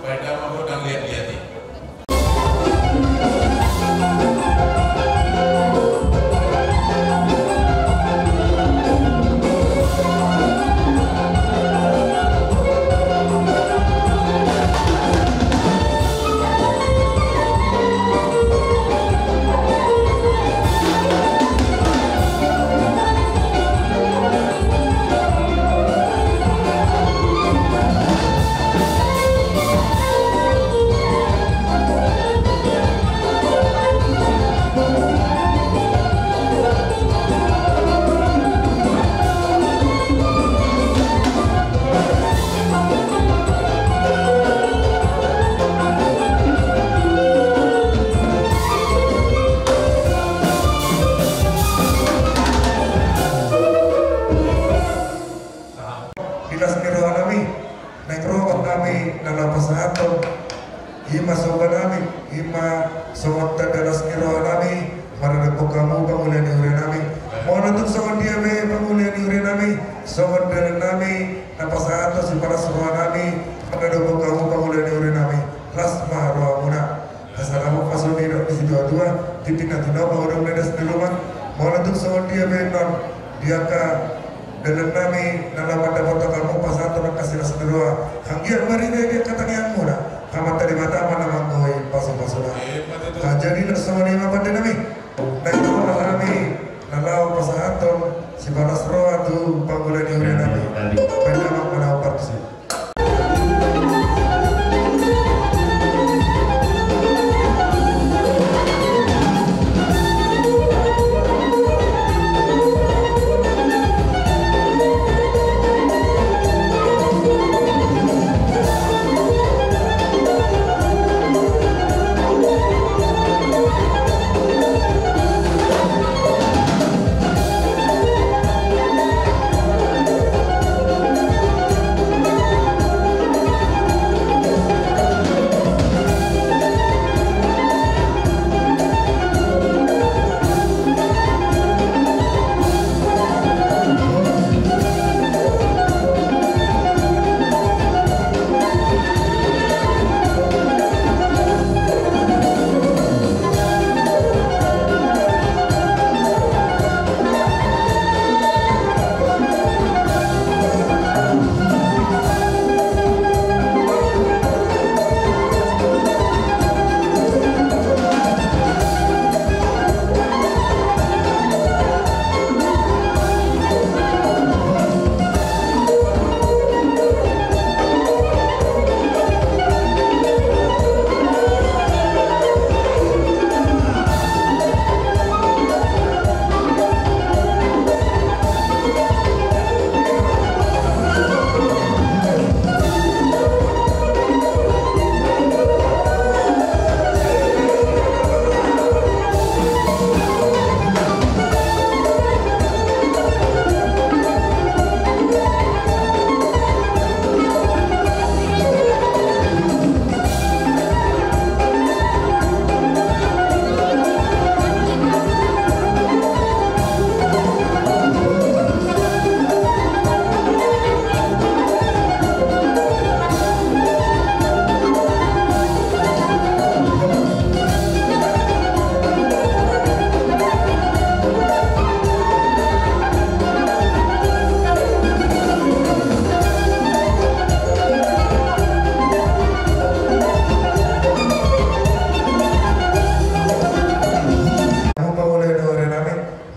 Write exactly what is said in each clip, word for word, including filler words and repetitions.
Baen damang godang liat-liat i. Di las ni roha nami, naeng ro hami na laho pasahathon, i ma somba nami, i ma songon tanda las ni roha nami, maradophon hamu pangula ni huria nami. Molo tung songon dia pe pangula ni huria nami, songon dalan nami, na pasahathon sipalas roha nami, maradophon hamu pangula ni huria nami, las ma rohamuna. Asa lam pasoni dok ni situatua, tintin na tinahu, pahodong na das ni rumat, molo tung songon dia pe annon, di angka dalan nami, na laho mandapothon hamu pasahathon angka silas ni roha, anggiat marida i di angka tangiangmuna, Amanta Debata ma na manggohi pasupasuna. Jadi na songon i ma pande nami, naeng ro ma hami, na laho pasahathon sipalas roha tu pangula ni huria nami. Baen damang ma na partusi.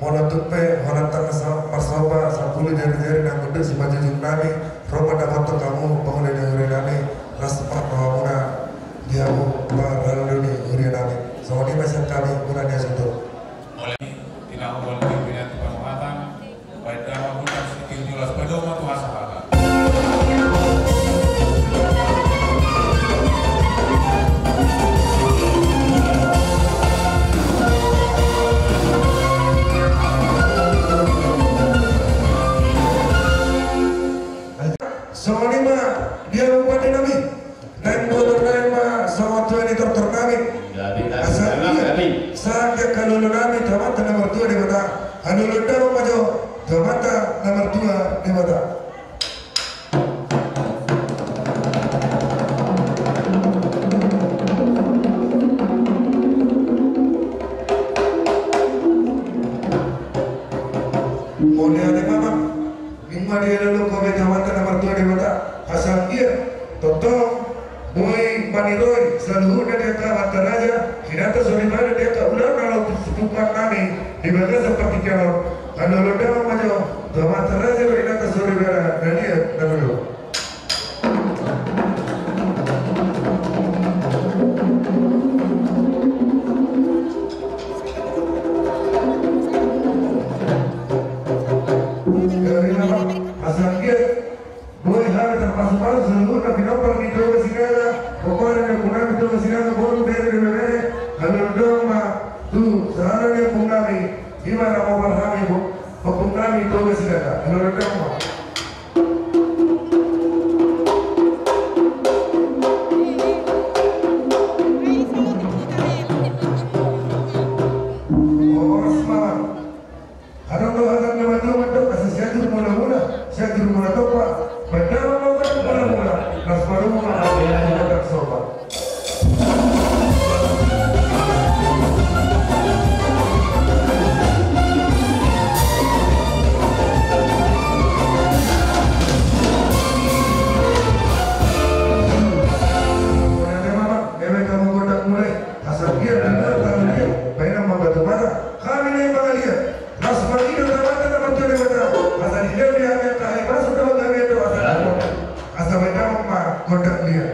Molo tung pe holan tangkas marsomba sampulu jari-jari na mundut simanjujung nami, ro ma dapothon hamu pangula ni huria nami, las ma rohamuna di hamu parhalado ni huria nami. Songon i ma sian hami, muna ni hasuhuton. Molo tinahu, molo pimpinan tu panuhatan, baen damang godang sitio julas, padomu ma tu hasahatan. Songon i ma di hamu pande nami. Naeng botor nami ma songon tua ni tortor nami. Asa ia sahat di angka lolo nami tu Amanta na martua Debata. Halualuhon damang ma jo tu Amanta na martua Debata. Boi maniroi saluhutna di angka amanta raja, inanta soripada di angka ulaon na laho tumpak nami di bagasan partingkian on. Halualuhon damang ma jo tu amanta raja dohot inanta soripada na liat na malo. Jadi nama, asa anggiat boi hami tarpasupasu saluhutna pinompar ni Toga Sinaga, pomparan ni ompung nami Toga Sinaga, boru, bere dohot ibebere. Halualuhon damang ma tu sahala ni ompung nami, i ma na maopat hami, bo-, ompung nami Toga Sinaga. Halualuhon damang ma. Horas ma. Adong do hata na mandok, mandok asa siajur mulamula, siajur mula tompa. Baen damang ma hata mulamula, las parumu ma hata somba. Asa anggiat benar tahu dia, baenan ma batu bara, hami na i mangaliat. Las ma i do tamata na martua Debata, asa dilehon di hami angka hahipason dohot hami do asa. Asa baen damang ma gondang liat.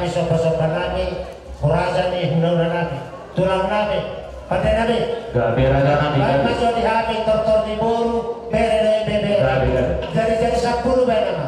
Somba-somba nami, horaja ni hula-hula nami, tulang nami, pande nami. Gabe raja nami, gabe. Baen ma jo di hami tortor ni boru, bere dohot ibebere. Gabe, gabe. Jadi, jadi sampulu baen nama.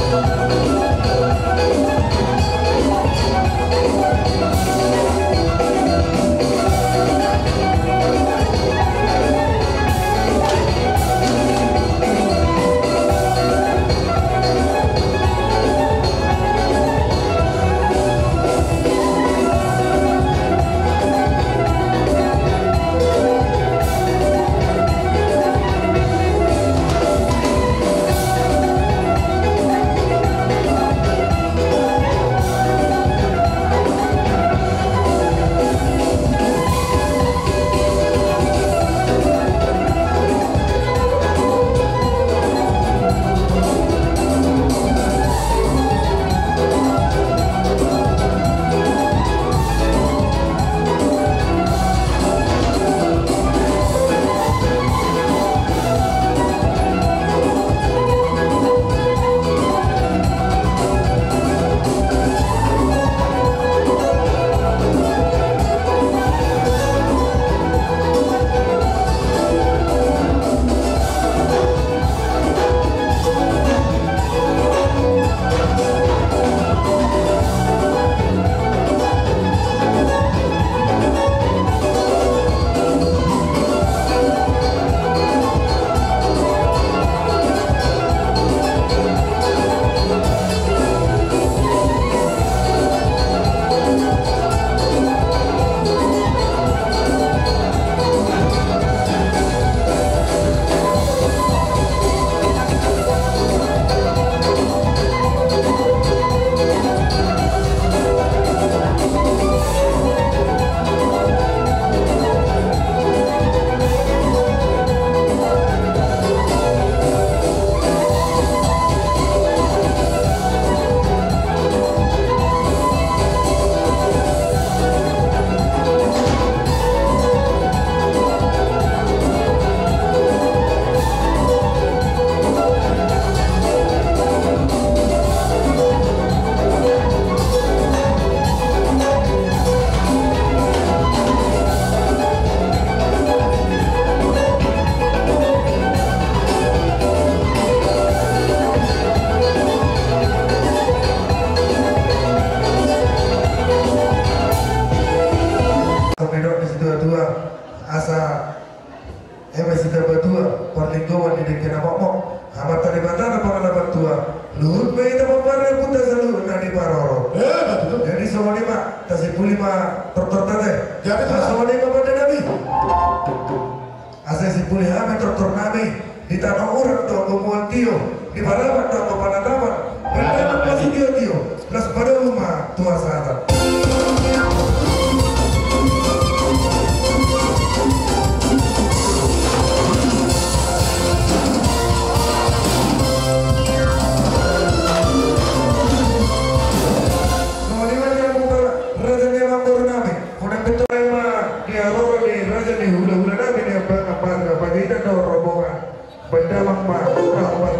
Asa eme sitamba tua, parlinggoman ni dengke na mokmok. Amanta Debata na pangalapan tua. Luhut ma hita mambahen ompunta saluhutna di parorot. Eh, betul. Jadi songon i ma, tasimpuli ma tortorta te. Jadi, asa songon i ma pande nami. Asa simpuli hami tortor nami. Di tano urang do anggo mual tio. Di Parapat do anggo panatapan. Berdalam masih tio-tio. Las padahal ma tu hasahatan. Songon i ma di amanta raja ni amangboru nami. Songon i ma di haroro ni raja ni hulahula nami ni amang, amang, amang, ita do rombongan. Baen damang ma, amang, amang,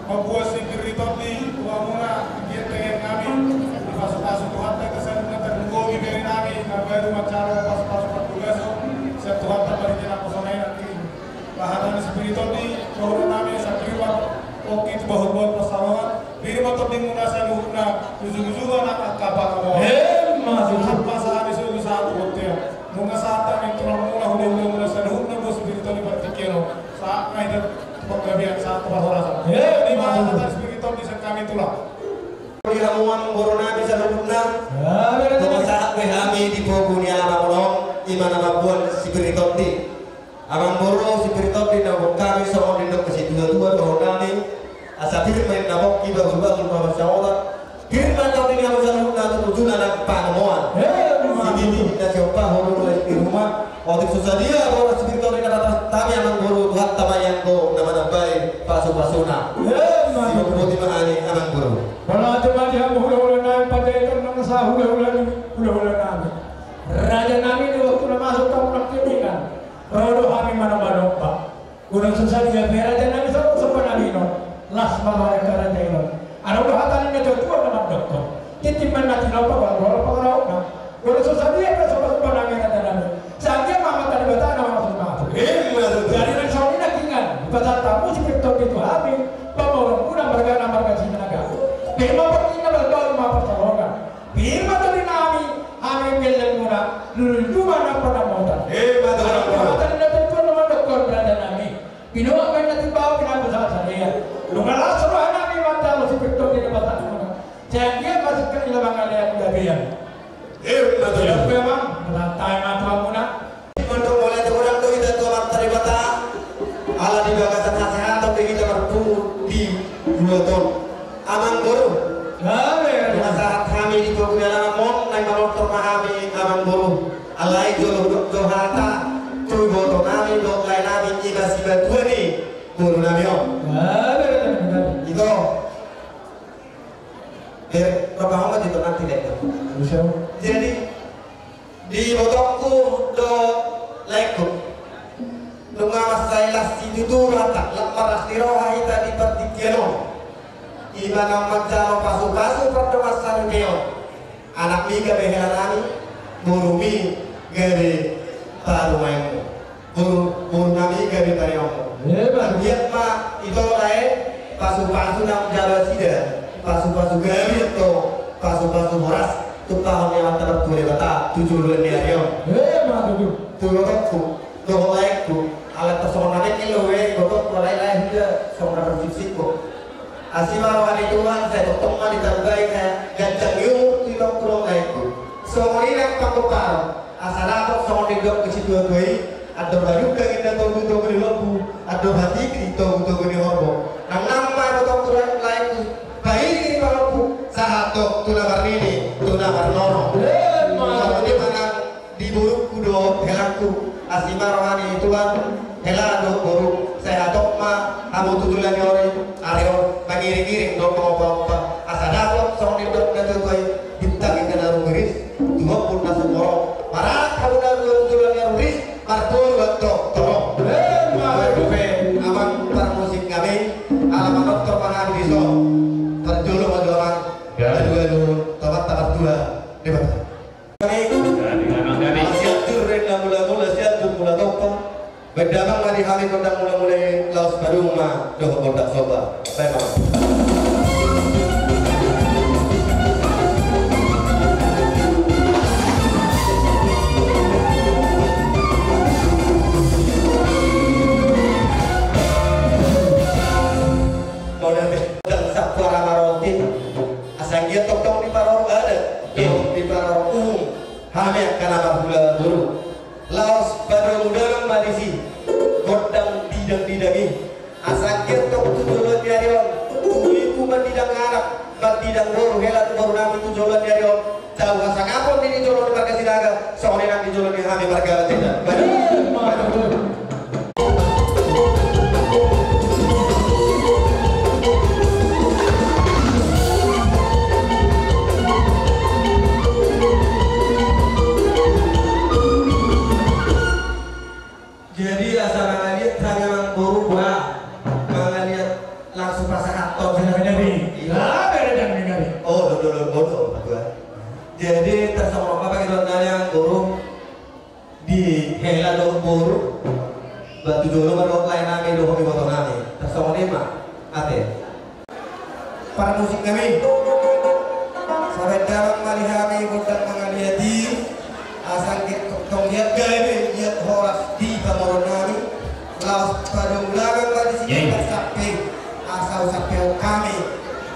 Mambuat sipir ni tondi tu hamuna, anggiat tangiang nami, dipasupasu Tuhanta angka saluhutna, tarlumobi bere nami na baru manjalo pasupasu parbagason sian Tuhanta marhite naposona i nangkin. Bahat ni sipir ni tondi, dohonon nami, asa pir ma pongki tu bahulbahul pansalongan, pir ma tondimuna saluhutna, ujungujungna nang angka pangomoan. Emma tutu. Sahat ma sahat ni solu sahat tu bontean. Nunga sahat hami tu tulangmuna, hulehulemuna saluhutna, boha sipir ni tondi partingkian on. Sahat ma hita tu panggabean, sahat tu parhorasan. Emma tutu. Ima hata ni sipir ni tondi sian hami tulang. Di hamu amangboru nami saluhutna. Emma tutu. Nunga sahat be hami di pogu ni amang on, ima na mambuat sipir ni tondi. Amangboru, sipir ni tondi na huboan hami songon nidok ni situatua dohonon nami, asa pir ma inna pongki, bahulbahul ma pansalongan, pir ma tondi ni hamu saluhutna tu ujungna nang pangomoan. Emma tutu. Sititi na siompa, hurung lais di ruma, otik so sadia boras sipir ni tondi na patas hami amangboru, Tuhanta ma i anggo na manambai pasupasuna. Emma tutu. Siboto ma hami amangboru. Mauliate ma di hamu hulahula nami, Panjaitan nang saha hulahula ni hulahula nami. Raja nami, di waktu na masuk hamu nangkiningan, ro do hami manomba-nomba. Godang so sadia pe raja nami, songon somba nami on, las ma roha ni angka raja i on. Adong do hata ni natuatua na mandokkon: Tintin ma na tinompa, holan do holan pangarahutna. Godang so sadia pe somba-somba nami, raja nami, sai anggiat ma Amanta Debata na mamasu-masu. Emma tutu. Jadi nang songon i nangkiningan, dipasahat hamu sipir ni tondi tu hami, pamangorunmuna marga na marga Sinaga. Pir ma pongkimuna, bahulbahul ma pansalongan. Pir ma tondi nami, hami gellengmuna, lululululu ma nang panamotan. Emma tutu. Adong do hata ni natuatua na mandokkon, raja nami: Pinoak ma inna timbao, pinanggo sahat sadia. Nunga las roha nami manjalo sipir ni tondi na pasahatmuna. Sai anggiat ma singkat ni lambang, alean gabean. Emma tutu. Ia pe, amang, martangiang ma tu hamuna. Mandok mauliate godang do hita tu Amanta Debata, ala di bagasan hasehaton do hita marpungu di luat on. Amangboru. Gabe. Nunga sahat hami di pogu ni alaman on, naeng manortor ma hami, amangboru. Alai jolo hudok do hata tu iboto nami dohot lae nami, ima sibatua ni boru nami on. Gabe, gabe, gabe. Ito. Ber, berapa lama itu nanti, Lek? Bisa. Jadi, di ibotongku dohot laengku, nunga mansai las situtu rohanta, las marlas ni roha hita di partingkian on. Ima naung manjalo pasupasu pardongan saluhut on. Anakmi gabe hela nami, borumi gabe parumaenmu. Boru, boru nami gabe parianmu. Emma. Anggiat ma ito, lae, pasupasu naung jalo nasida, pasupasu gabe do, pasupasu horas, tumpahon ni Amanta Martua Debata tu joloan ni ari on. Emma tutu. Tu ibotongku dohot laengku, ala tarsongon na mengke lo be ibotongku, alai lae, huida songon na marsiksik do. Asi ma roha ni Tuhan, sai tongtong ma ditambai na ganjang ni umur tu ibotongku dohot laengku. Songon i nang panggoaron, asa dapot songon nidok ni situatua i: Andor hajumpang inna togutogu ni lombu, andor hatikri togutogu ni horbo. Nang nang ma ibotongku dohot laengku, pahiring ni palombu, sahat do tu na marnini, tu na marnono. Emma. Songon i ma nang di borungku dohot helangku, asi ma roha ni Tuhan, hela dohot boru, sai hatop ma hamu tu joloan ni ari, ari on, mangiringiring dohot mangompaompa, asa dapot songon nidok ni natuatua i: Bintang inna na rumiris, tu ombun na sumorop. Maranak hamu na dua tu joloan ni ari, ris, marboru antong torop. Emma. Baru pe, amang parmusik nami, ala manortor ma hami dison. Parjolo ma jo, amang. Ya. Aduh, aduh, tu Amanta Martua Debata. Sianjur ma na mulamula, sianjur mula tompa. Baen damang ma di hami gondang mulamula i, laos padomu ma dohot gondang somba. Baen ma. Gondang sampur ama roti. Asa anggiat tongtong diparorot adat, diparorot uhum. Hami angka na marhula boru, laos padomu damang ma disi gondang didang-didang i. Asa anggiat tong tu joloan ni ari on, tu ibu mandidang anak, mandidang boru, hela tu boru nami tu joloan ni ari on, tau hasangapon di jolo ni marga Sinaga, songon i nang di jolo ni hami marga Raja. Jadi asa mangaliat hami amangboru, ba, mangaliat langsung pasahat Tau sina menari. Iya. Lah, bere dan menari. Oh, do, do, do, do, do, Pak Tua. Jadi, tarsongon on ma pangidoan nami, Amang Guru, di hela dohot boru, ba tu jolo ma dohot lae nami dohot iboto nami. Tarsongon i ma, ate. Parmusik nami. Sabar damang ma di hami gondang mangaliat i. Asa anggiat tong liat gabe, liat horas di pamoruon nami. Laos padomu damang ma di sini. Iya, iya. Sampe asa usampehon hami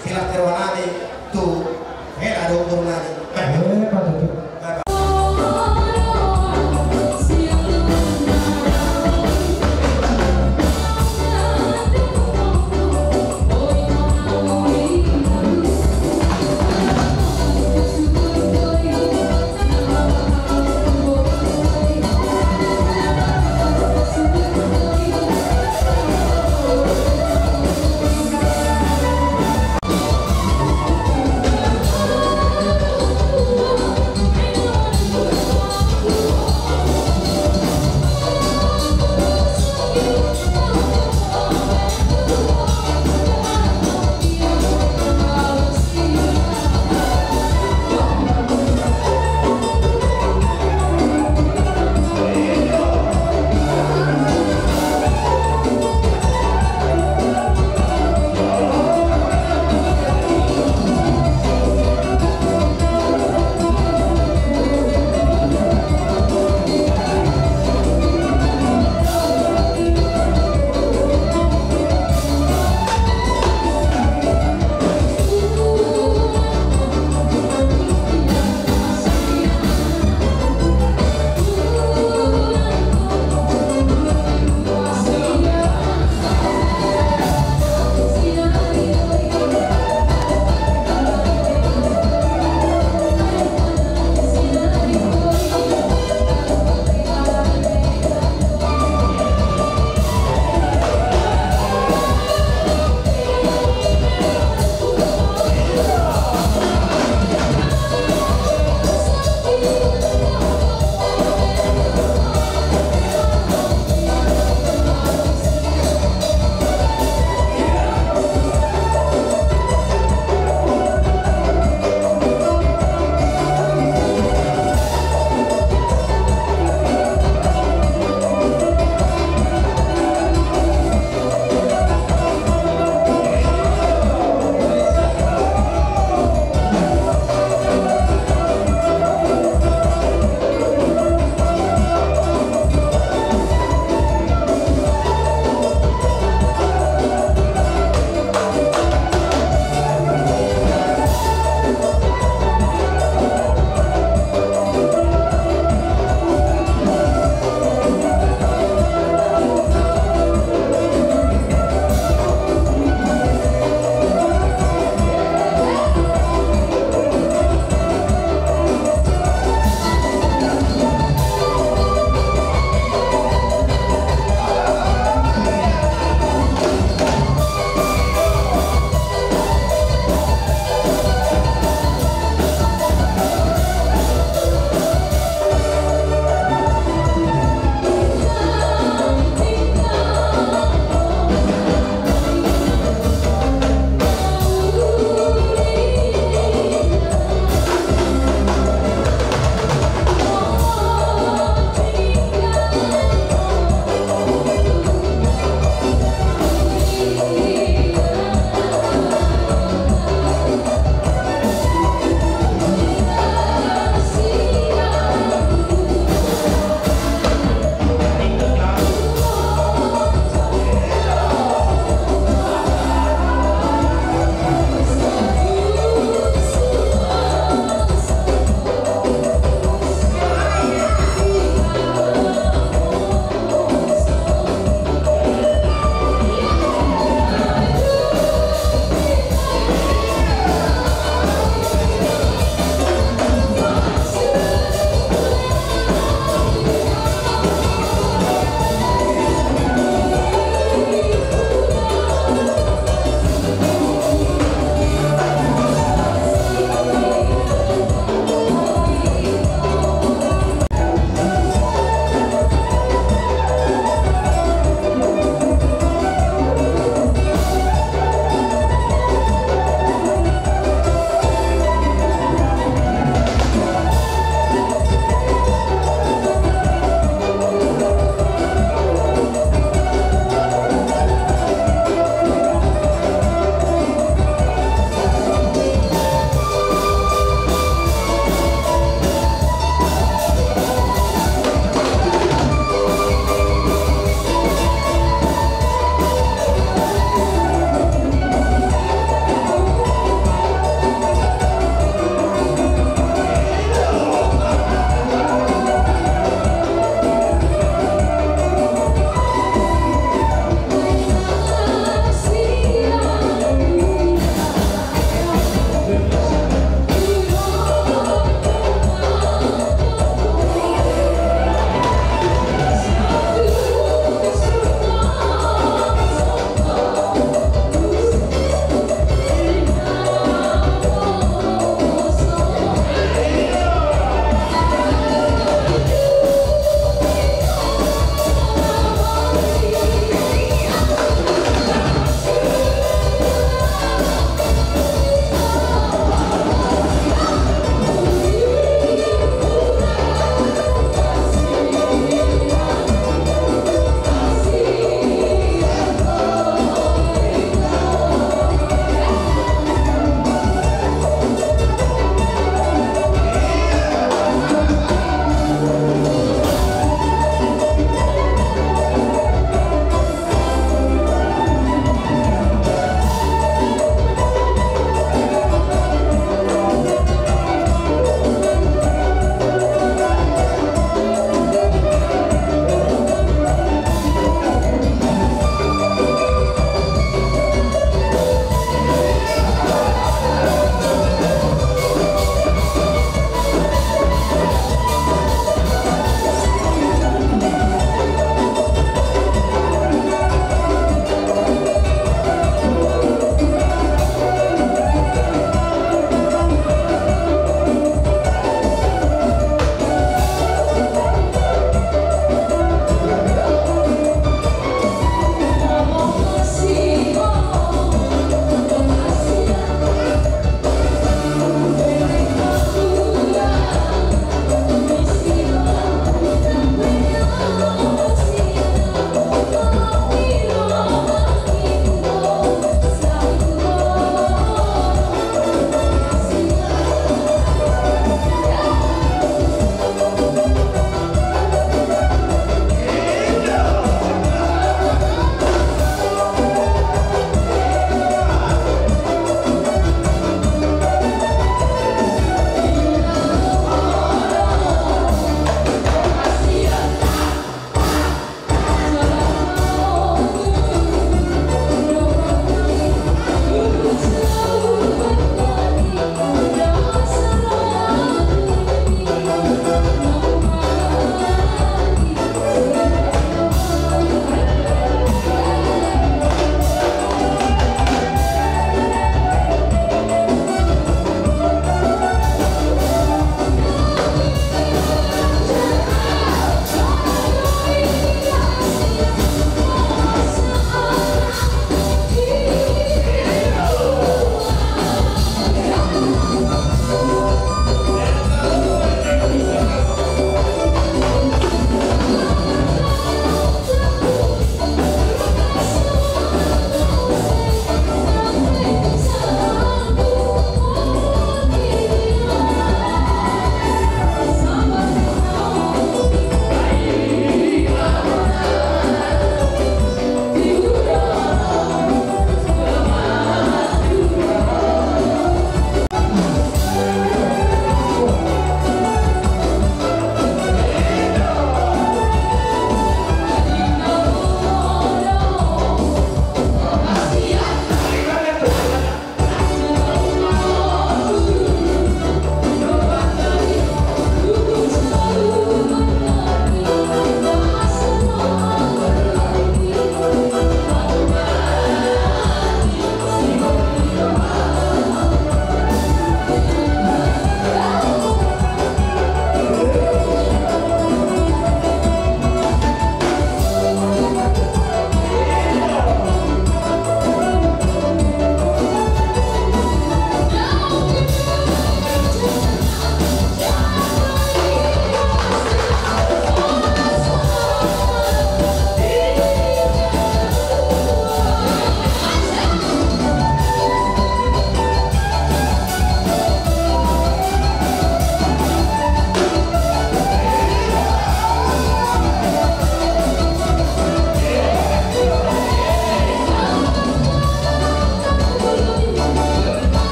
silas ni roha nami tu hela dohot boru nami. Eh, patut.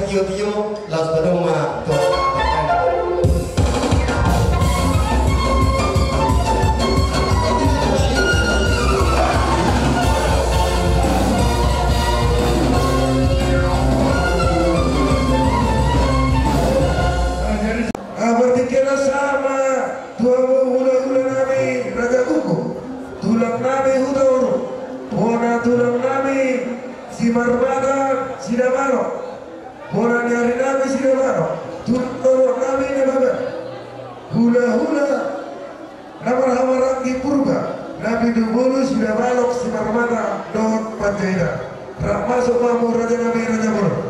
Tio-tio, laos tadong ma tu. Partingkian na sama tu hamu hulahula nami Raja Guguk, tulang nami Hutauruk, bona tulang nami Simarmata Sidabalok, bona ni ari nami Sidabalok, tulang nami Nababan, hulahula na marhahamaranggi Purba, na pitu pulu Sidabalok, Simarmata dohot Panjaitan. Rap masuk ma hamu raja nami, raja bolon.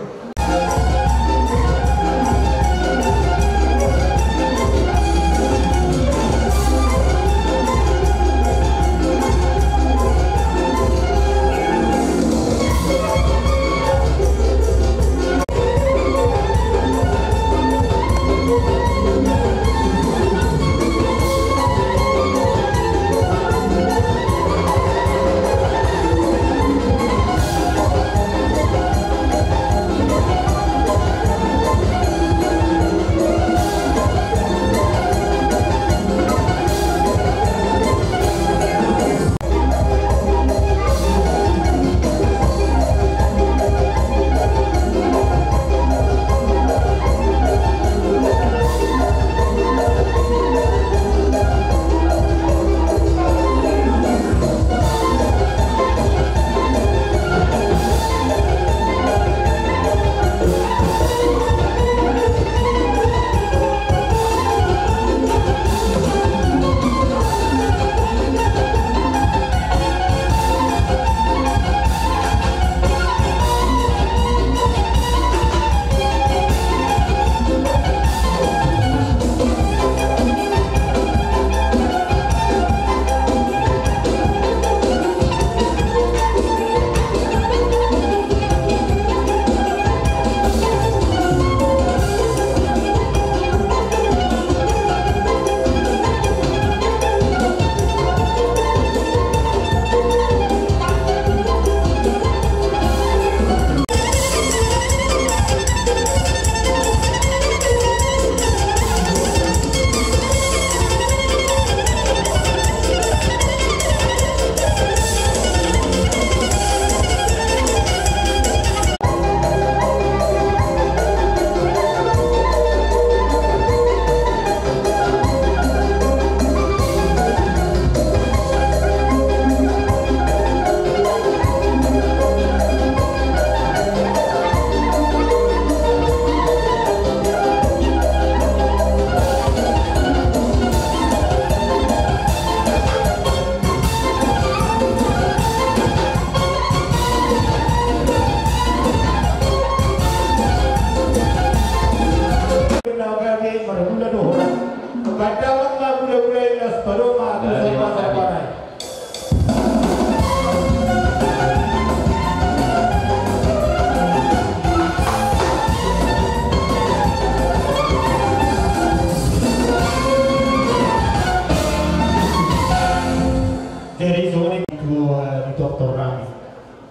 Jadi songon i tu, eh, di doktor nami.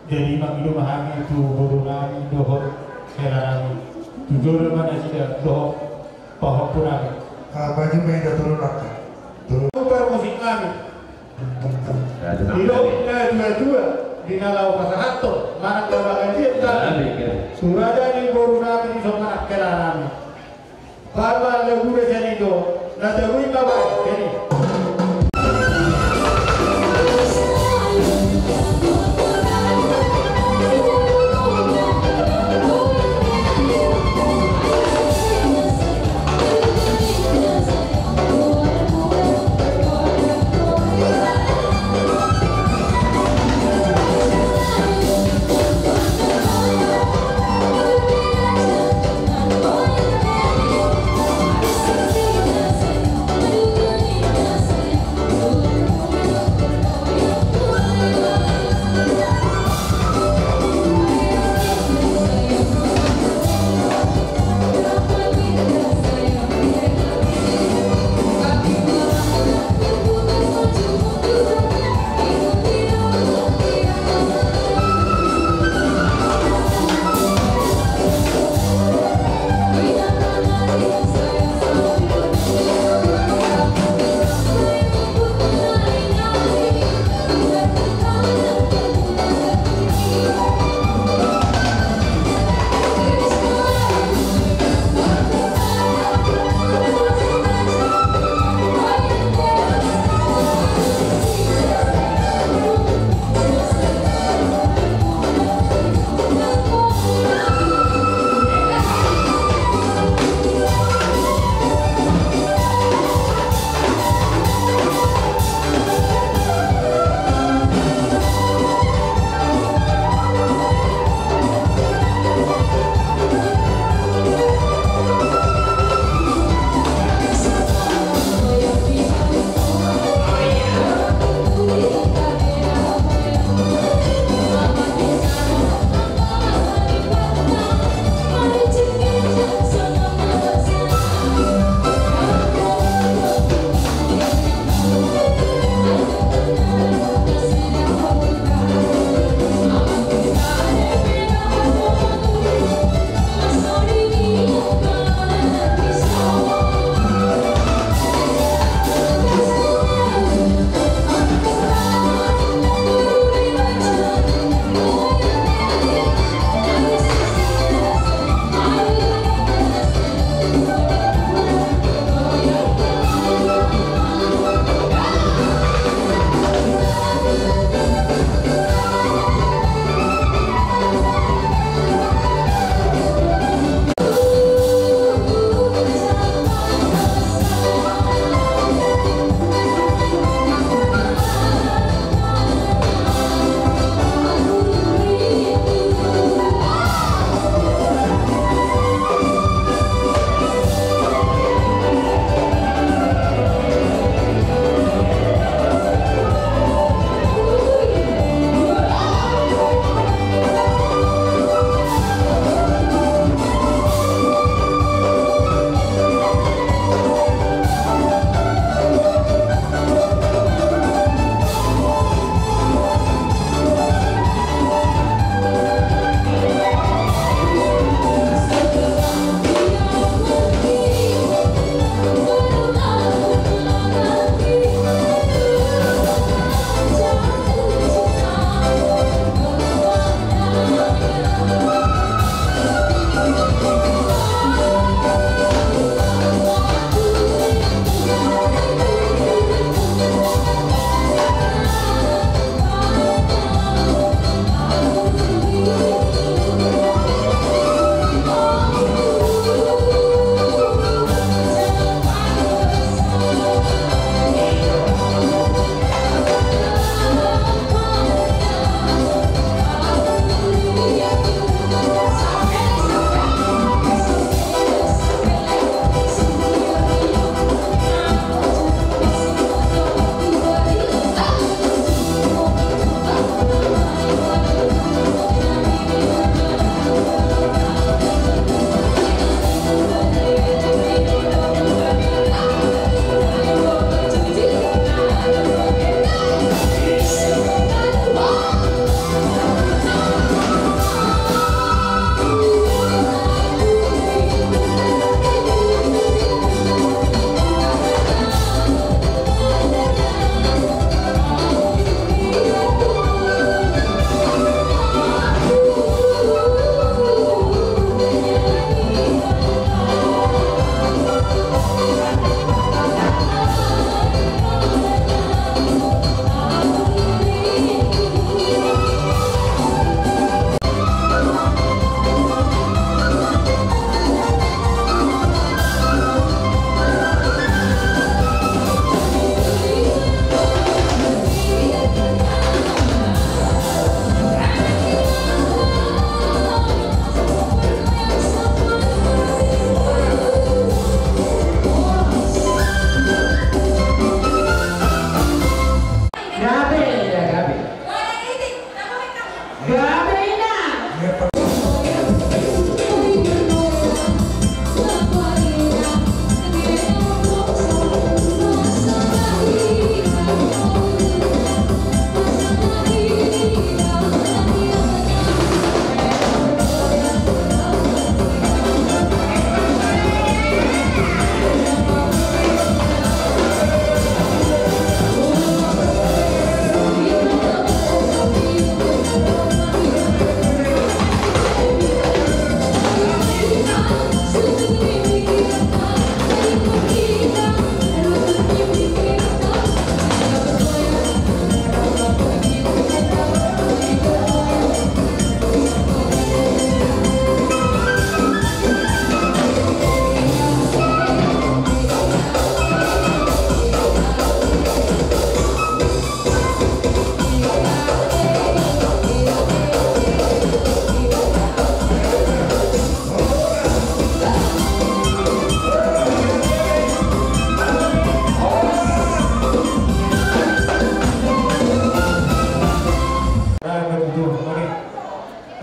Jadi mangido ma hami tu boru nami dohot hela nami. Tu jolo ma nasida dohot pahompu nami. Ah, maju ma hita turun angka. Turun. Parmusik nami. Didok na tua-tua, di na laho pasahathon, manang na baganjian hami. Tu raja ni boru nami, dison ma hela nami. Bahen ma lagu na jadi do, na jabu i ma bahen, jadi.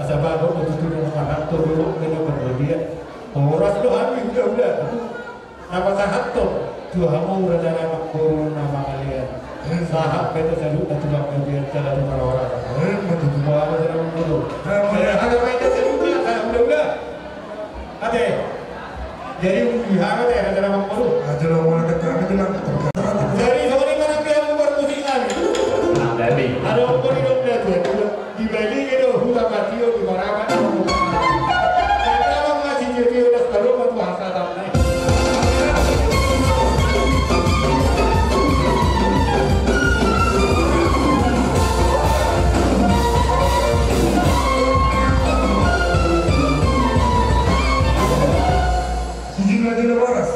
Asa bagot do tutu na marhanto do, na marhadiah. Horas do hami hulahula na pasahathon tu hamu raja na mangboru na mangalean. Sahat ma hita saluhutna tu hamu, biar jala tu marhoras. Ima tutu, raja na mangboru. Sahat ma hita saluhutna, hulahula. Ate. Jadi, di hamu ate, raja na mangboru. Jadi, songon i ma nang di hamu parmusik nami. Adong pe di dok na tuan. Di Bali ke do, huta Matio, di Maraga. Karena masih jadi udah baru waktu hasadam. Sijil na jala waras.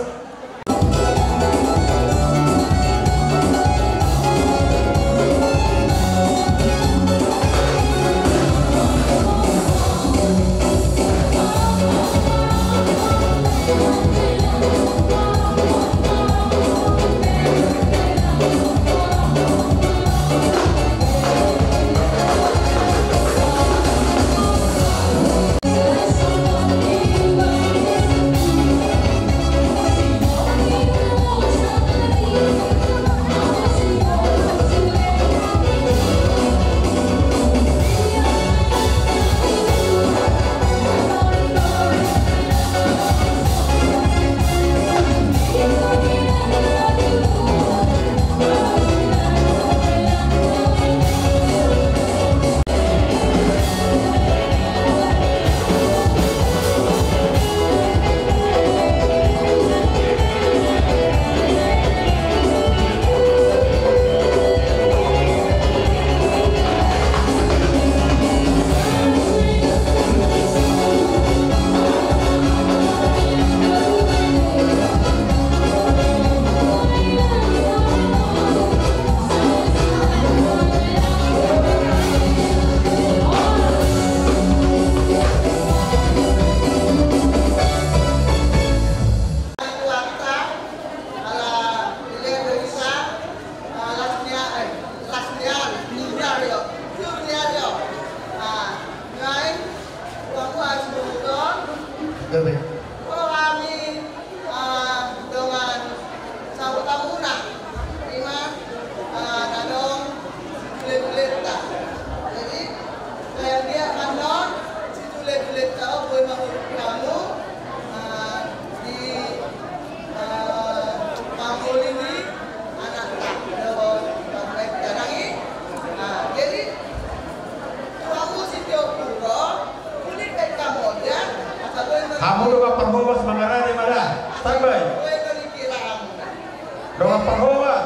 Gabe. Ro hami, ah, dongan sahutamuna, ima, ah, na adong situletuleta. Jadi, sadia ma annon situletuleta on boi mangurupi hamu, ah, di, ah, pangoli ni anakta dohot pangoli ni anakta i. Ah, jadi, hamu sitio puro, hamu dongan parhobas mangarade ma da. Standby. Dongan parhobas.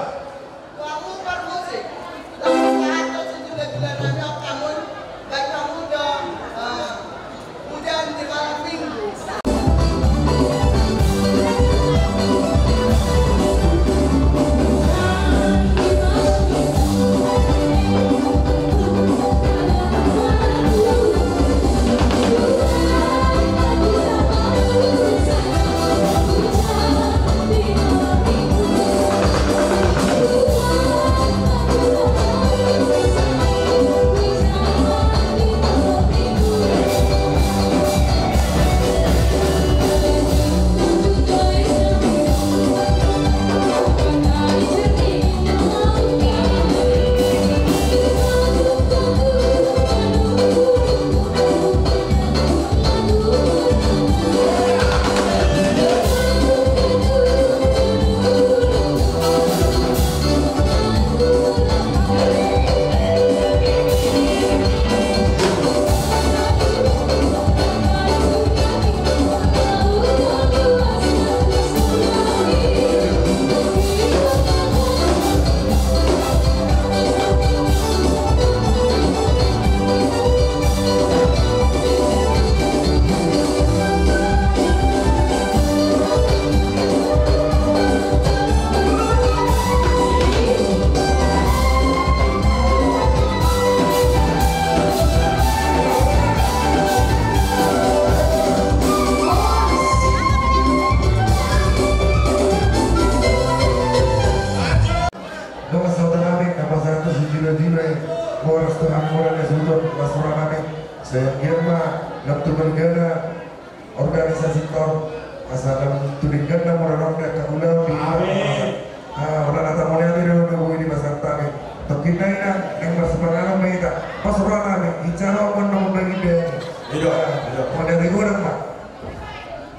Pinggan na murarok na kagulang di. Amin. Ah, ora na tamone ate do na boi di pasar tame. Tokin na ina, yang masuk pangalam na ita. Pas ora nami, ijalo aman na mundang ide. Iya, iya. Mana di gudang, Pak?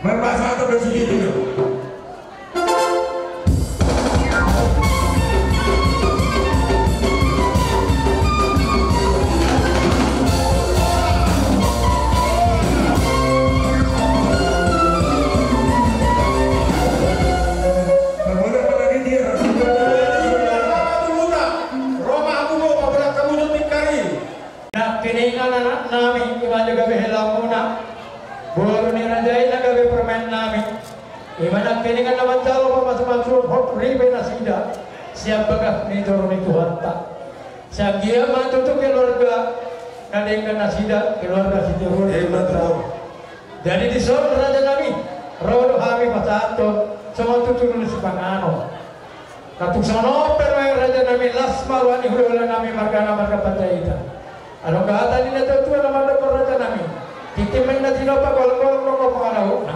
Main bahasa atau bahasa itu? Nangkiningan anak nami, ima na gabe helamuna, boru ni raja i na gabe parumaen nami, ima nangkiningan na manjalo pamasumasuon hot ripe nasida sian bagas ni toru ni Tuhanta. Sai anggiat ma tutu keluarga na denggan nasida, keluarga Sitorus. Jadi dison raja nami, ro do hami pasahathon songon tutur ni sipanganon. Tung songon on pe raja nami, las ma roha ni hulahula nami margana marga Panjaitan. Adong hata ni natuatua na mandok raja nami, tintin ma inna tinompa, golanggolang nonggo pangalahutna.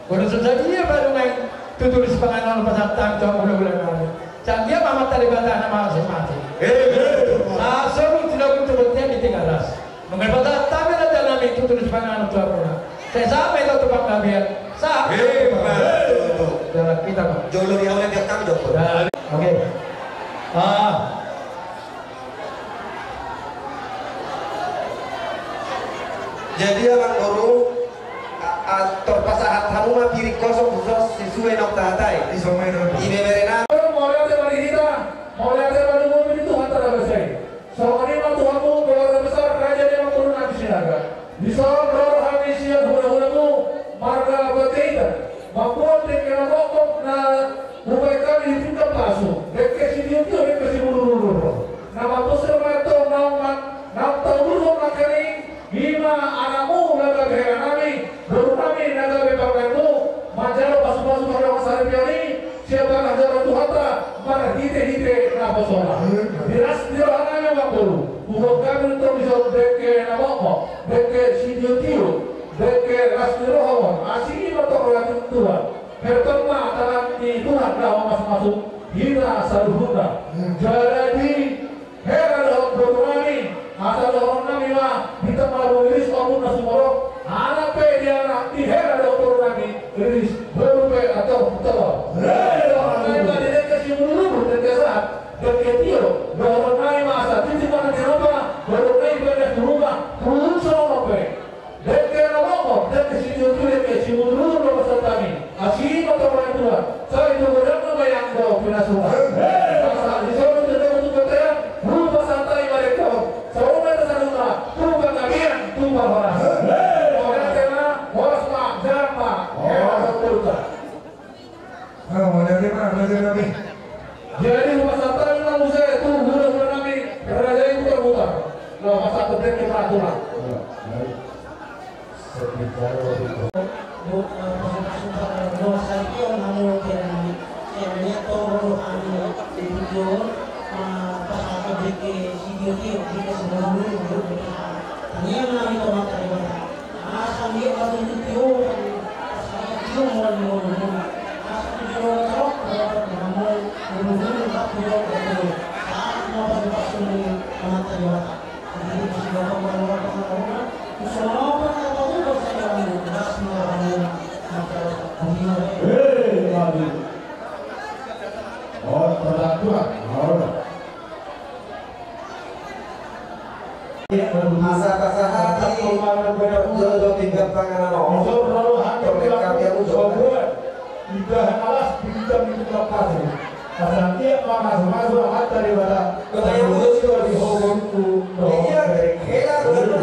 Molo so sadia pe adong nai tutur sipanganon pasahat hami tu hulahula nami, sai anggiat ma Amanta Debata na mamasu-masu. Amin. Sahat songon i tu bontean di Tigaras. Nunga dipasahat hami raja nami tutur sipanganon tu hamuna. Sai sahat ma hita tu panggabean. Sahat. Amin. Jalan hita, Pak. Jolo di awal yang kami dokter. Oke. Ah. Jadi amang boru, a, a, tor pasahat hamu ma piring kosong, khusus sisue naung tahatai. Ibebere nami. Mauliate ma di hita, mauliate ma di Tuhanta na basa i. Songon i ma tu hamu keluarga besar raja ni amang boru nami Sinaga. Dison ro hami sian hulahulamu marga Panjaitan mamboan dengke na mokmok na hubaen hami di pinggan pasu, dengke sitiotio, dengke simudurudur. Na mamboan ma antong naung ma, naung taudurhon nangkaning i ma anakmu na gabe hela nami, boru nami na gabe parumaenmu, manjalo pasupasu pardongan saripeon i sian bagas ni Tuhanta marhitehite naposona. Di las ni roha nami amang boru, huboan hami antong dison dengke na mokmok, dengke sitiotio, dengke las ni roha on, asi ma antong roha ni Tuhan. Herban ma tangan ni Tuhan na mamasumasu hita saluhutna. Jadi hela dohot boru nami, asa dohonon nami ma, hita ma riris ombun na sumorop, anak pe di anak, di hela dohot boru nami, riris boru pe antong totop. Hela dohonon nami ma di dengke simudurudur, dengke sahat, dengke tio, dohonon nami ma asa tintin ma inna tinompa, boru nami pe na tu rumah, turun songon on pe. Dengke na mokmok, dengke sitiotio, dengke simudurudur do pasahat hami. Asi ma antong roha ni Tuhan. Sai tu godang na ma i anggo pinasungan. Asa dison tu jabu tu bontean, hupasahat hami ma dengke on. Saur matua saluhutna, tu panggabean, tu parhorasan. Mauliate ma, horas ma, jahat ma. Horas ma. Ah, mauliate ma, mauliate ma. Jadi hupasahat hami ma muse tu hulahula nami, raja i Butarbutar. Laho pasahathon dengke paraturan. Asa dia batu itu tiup, asa dia tiup mulai di bawah rumah. Asa tu di bawah terok, bawah rumah, bulu-bulu, tak tiup, tak tiup. Saat mau pas lepas sendiri, mata dia mata. Jadi, pas di bawah rumah, rumah, rumah, rumah. Terus lama apa, tak tahu, pas saya bilang, gas, rumah, rumah, rumah. Nah, terus, rumah, rumah. Eh, mati. Oh, terdapat, oh. Asa pasahathon i, jolo pinggan panganon on. Pemengkap ia ujung. Ibahan alas bintang itu lepas. Asa dia mamasu-masu Amanta Debata. Kota yang musuh di hukum. Iya, hela, hela.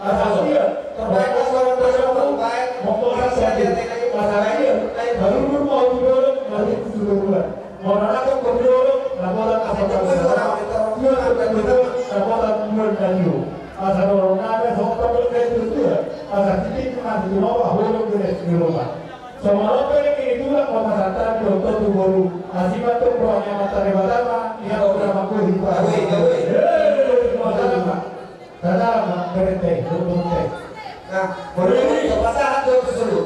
Asa dia terbaik, terbaik. Mongkol saja. Asa dia baru mau turun, baru turun. Molo na tong kopi olo, na borat asa tau. Dua tong kopi olo, na borat dua na dio. Asa borat na ada, sok tong kopi olo, dua. Asa titik na di rumah, holong gede di rumah. Sama lo pe ni kini tulang, mama santara, dua tong tu boru. Asi ma tong rohana Amanta Debata ma, ia udah mampu hidup. Awe, awe. Eh, Amanta Debata ma. Tadala ma, berente, berente. Molo i, pasahat do tu solu.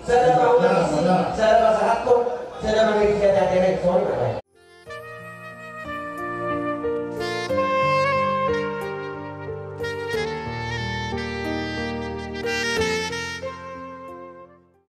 Sada mangulahon, sada pasahathon, sada mangulahon, sada mangulahon.